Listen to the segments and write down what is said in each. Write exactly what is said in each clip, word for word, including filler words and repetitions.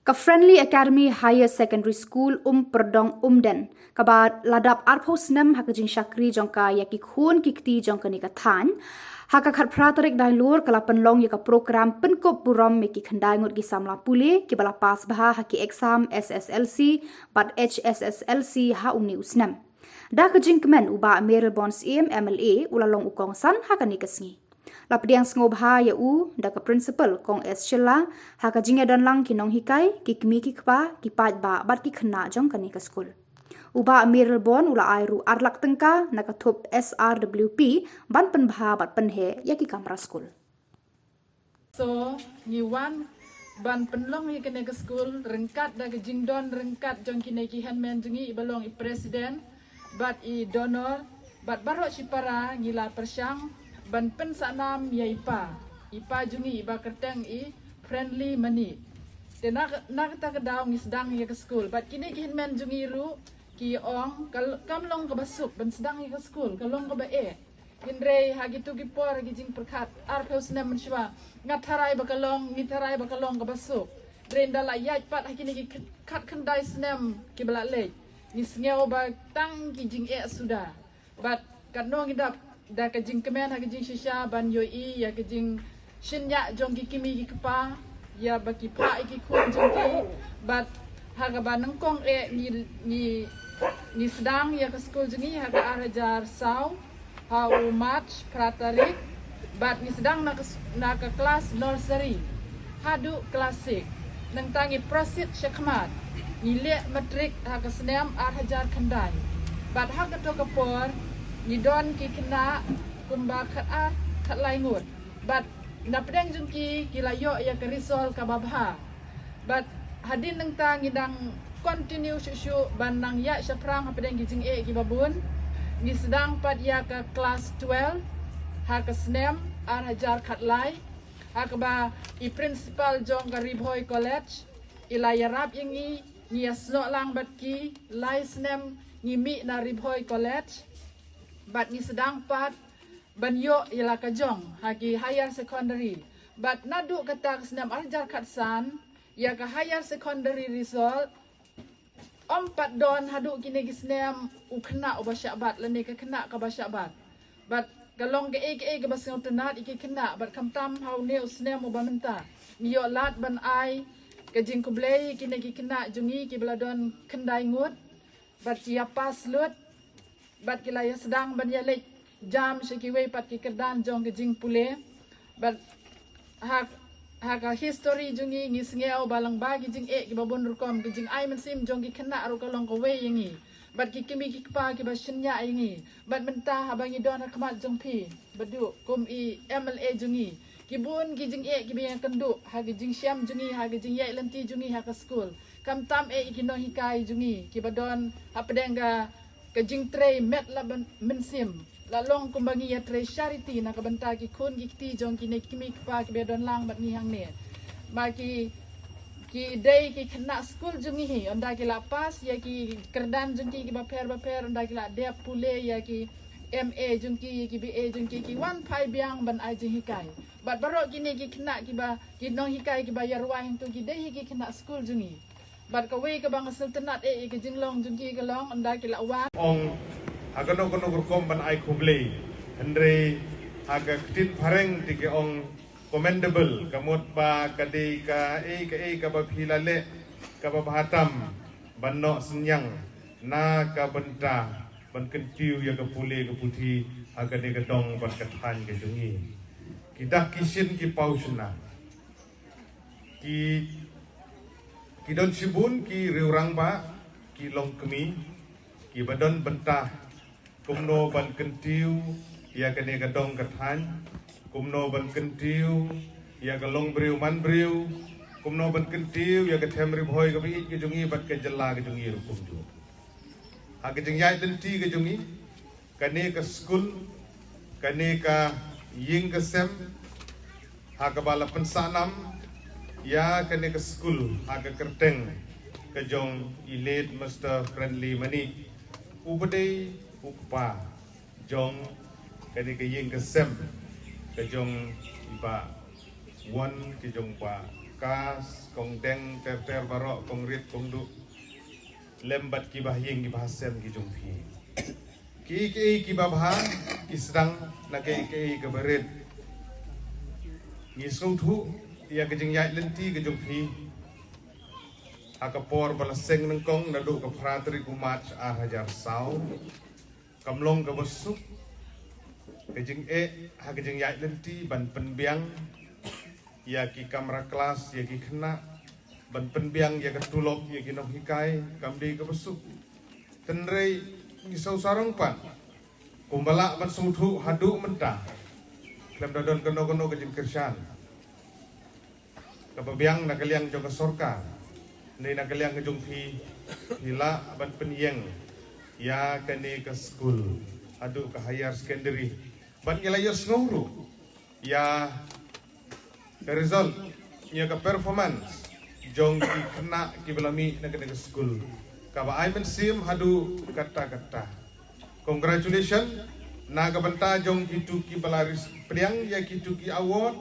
Ka Friendly Academy Higher Secondary School Umpyrdong Umden, kaba la dap arphew snem ha ka jingshakri jong ka ïa ki khun ki kti jong kane ka thaiñ, ha ka khatphra tarik Nailur ka la pynlong ïa ka program pynkup burom ïa ki khyndai ngut ki samla pule kiba la pass bha ha ki exam S S L C bad H S S L C ha une u snem. Da ka jingkmen u Bah Mayralborn Syiem M L A u la long u kongsan ha kane ka sngi. La pdiang sngewbha ïa u da ka Principal Kong S Shylla ha ka jingïadonlang ki nonghikai, ki kmie ki kpa, ki paidbah bad ki khynnah jong kane ka skul. U Bah Mayralborn u la ai ruh ar lak tyngka na ka thup S R W P ban pynbha bad pynheh ïa ki kamra skul. So, ngi wan ban pynlong ïa kane ka skul ryngkat da ka jingdon ryngkat jong kine ki hynmen jong ngi, iba long i President bad i Donor bad baroh shipara ngi la pyrshang ban pynsahnam ïa i pa, i pa jong ngi iba kyrteng i Friendly Mani. Te na, na kata ka daw ngi sdang ïa ka skul bad kine ki hynmen jong ngi ruh ki ong ka l-, kam long kaba suk ban sdang ïa ka skul, ka long kaba eh. Hynrei ha kitu ki por ha ki jingpyrkhat arphew snem mynshuwa, nga tharai ba ka long, ngi tharai ba ka long kaba suk. Hynrei ynda la ïaid pat ha kine ki kh-, khatkhyndai snem kiba la leit, ngi sngew ba tang ki jingeh suda. Bad katno ngi dap da ka jingkmen ha ka jingshisha ban ïohi ïa ka jingshaniah jong ki kmie ki kpa ïa ba ki phah ïa ki khun jong ki. Bad ha kaba nyngkong eh ngi, ngi, ngi sdang ïa ka skul jong ngi ha ka ar hajar saw ha u March phra tarik. Bad ngi sdang na ka s-, na ka klas nursery haduh klas six. Nangta ngi proceed shakhmat, ngi leh matric ha ka snem ar hajar khyndai. Bad ha kato ka por ngi don ki khynnah kumba khatar khatlai ngut. Bad na pdeng jong ki ki la ïoh ïa ka result kaba bha. Bad hadien nangta ngi dang continue shuh shuh ban nang ïaid shaphrang ha pdeng ki jingeh kiba bun. Ngi sdang pat ïa ka klas twelve ha ka snem ar hajar khatlai, ha kaba i principal jong ka Ri Bhoi College i la ïarap ïa ngi, ngi ïasnoh lang bad ki, lai snem ngi mih na Ri Bhoi College. Bad ngi sdang pat ban ïoh ïa la ka jong ha ki higher secondary. Bad naduh kata ka snem ar hajar khatsan, ïa ka higher secondary result ym pat don haduh kine ki snem u khynnah uba shah bat lane ka khynnah kaba shah bat. Bad ka long kaei kaei kaba sngewtynnat ïa ki khynnah, bad khamtam ha une u snem uba mynta ngi ïoh lad ban ai ka jingkhublei ïa kine ki khynnah jong ngi kiba la don khyndai ngut bad ki ïa pass lut. Bad ki la ïa sdang ban ïa leit jam sha kiwei pat ki kyrdan jong ka jingpule. Bad ha, ha ka history jong ngi, ngi sngew ba lyngba ki jingeh kiba bun rukom, ka jingai mynsiem jong ki khynnah ruh ka long kawei ïa ngi. Bad ki kmie ki kpa kiba shaniah ïa ngi. Bad mynta haba ngi don ha khmat jong phi, Bah Duh, kum i M L A jong ngi, ki bun ki jingeh kiba ïakynduh ha ka jingshem jong ngi, ha ka jingïaid lynti jong ngi ha ka skul. Khamtam eh ïa ki nonghikai jong ngi kiba don hapdeng ka, ka jingtrei met la ban mynsiem. La long kumba ngi ïatrei charity na ka bynta ki khun ki kti jong kine ki kmie ki kpa kiba ïadon lang bad ngi hangne. Ma ki, ki dei ki khynnah skul jong ngi hi, ynda ki la pass ïa ki kyrdan jong ki kiba pher ba pher, ynda ki la dep pule ïa ki M A jong ki, ïa ki B A jong ki, ki wan phai biang ban ai jinghikai. Bad baroh kine ki khynnah kiba, ki nonghikai kiba ïa rwai hangto ki dei hi ki khynnah skul jong ngi. Bad kawei kaba nga sngewtynnat eh ïa ka jinglong jong ki ka long ynda ki la wan. Ong ha kano kano ka rukom ban ai khublei. Hynrei ha ka ktien phareng te ki ong commendable, ka mut ba ka dei kaei kaei kaba phi la leh kaba bha tam ban noh synñiang na ka bynta ban kyntiew ïa ka pule ka puthi ha kane ka dong bad ka thaiñ ka jong ngi. Ki dak ki shin ki paw shynna. Ki, ki don shibun ki riewrangbah, ki longkmie kiba don bynta kumno ban kyntiew ïa kane ka dong ka thaiñ, kumno ban kyntiew ïa ka longbriew manbriew, kumno ban kyntiew ïa ka them Ri Bhoi kaba ïeit ka jong ngi bad ka jylla ka jong ngi ruh kumjuh. Ha ka jingïaid lynti ka jong ngi, kane ka skul, kane ka ïing ka sem, ha kaba la pynsahnam ïa kane ka skul ha ka kyrteng ka jong i late Mister Friendly Mani, uba dei u kpa jong kane ka ïing ka sem ka jong i Bah Won, ka jong Bah Kas, kong deng, ter ter baroh, kong rit, kong duh. Lem bad ki bahaïing, ki bahasem, ki jong phi. Ki, ki, ki babha, ki sdang, na ki, ki, ki barit. Ngi sngewthuh, ïa ka jingïaid lynti ka jong phi. Ha ka por ba la seng nyngkong, naduh ka phra tarik u March ar hajar saw. Kam long kaba suk, ka jingeh, ha ka jingïaid lynti, ban pynbiang, ïa ki kamra klas, ïa ki khynnah, ban pynbiang, ïa ka tulop, ïa ki nonghikai, kam dei kaba suk. Hynrei, ngi sngewsarong pat, kumba lah ban sngewthuh, haduh mynta. Khlem da don kano kano ka jingkyrshan. Kaba biang na ka liang jong ka sorkar. Hynrei na ka liang ka jong phi, phi lah ban pynïeng. Ïa kane ka skul. Haduh ka higher secondary. Ban ïa la ïohsngew ruh. Ïa ka result. Ïa ka performance. Jong ki khynnah kiba la mih na kane ka skul. Kaba ai mynsiem haduh katta katta. Congratulations. Na ka bynta jong kitu kiba la ris-, pdiang ïa kitu ki award.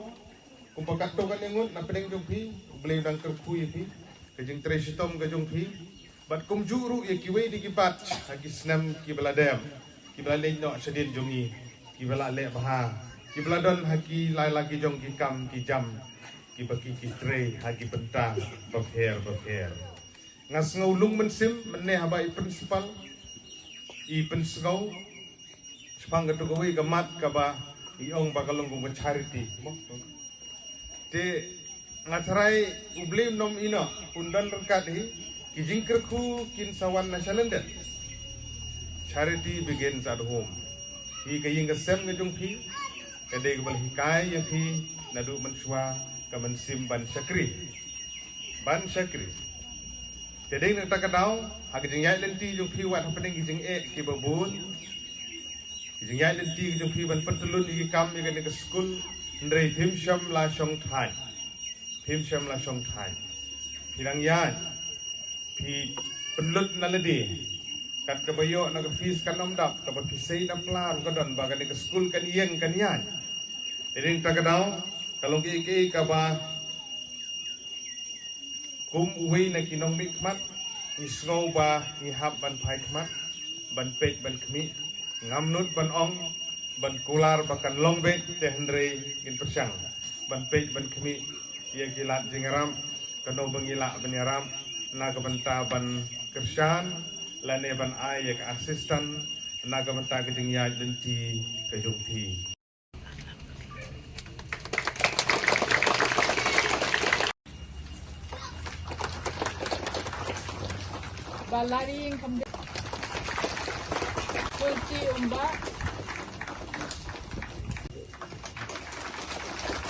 Kumba katto katne ngut na pdeng jong phi, U Blei u dang kyrkhu ïa phi, ka jingtrei shitom ka jong phi, bad kumjuh ruh ïa kiwei de ki batch, ha ki snem kiba la dep, kiba la leit noh shadien jong ngi, kiba la leh bha, kiba la don ha ki la la ki jong ki kam ki jam, kiba ki ki trei, ha ki bynta, bapher, bapher. Nga sngew lung mynsiem, mynne haba i principal, i pynsngew, shaphang katu kawei ka mat kaba, i ong ba ka long kum ka charity. Mo? Te, nga tharai, U Blei un ym ïehnoh, un don ryngkat hi, ki jingkyrkhu kin sa wan na shalyndet. Charity begins at home. Hi ka ïing ka sem ka jong phi, ka dei kaba la hikai ïa phi, naduh mynshuwa, ka mynsiem ban shakri. Ban shakri. Te dei na kata ka daw, ha ka jingïaid lynti jong phi wat hapdeng ki jingeh kiba bun. Ki jingïaid lynti ki jong phi ban pyntyllun ïa ki kam ïa kane ka skul, hynrei phim shym la shong thait. Phim shym la shong thait. Phi dang ïaid. Phi pynlut na lade. Kat kaba ïoh na ka fees kan ym dap, kaba phi sei na pla ruh ka don ba kane ka skul kan ïeng kan ïaid. Te dei na kata ka daw, ka long kaei kaei kaba Kum uwei na ki nongmihkhmat, ngi sngew ba ngi hap ban phai khmat, ban peit ban khmih, ngam nud ban ong, ban kular ba kan long beit te hynrei ngin pyrshang, ban peit ban khmih, ïa ki lad jingïarap, kano ba ngi lah ban ïarap, na ka bynta ban kyrshan, lane ban ai ïa ka assistant, na ka bynta ka jingïaid lynti ka jong phi. Ba la ri ïing kham dei. Kulti umba.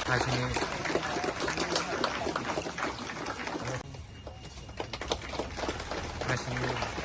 Hai sini. Hai sini.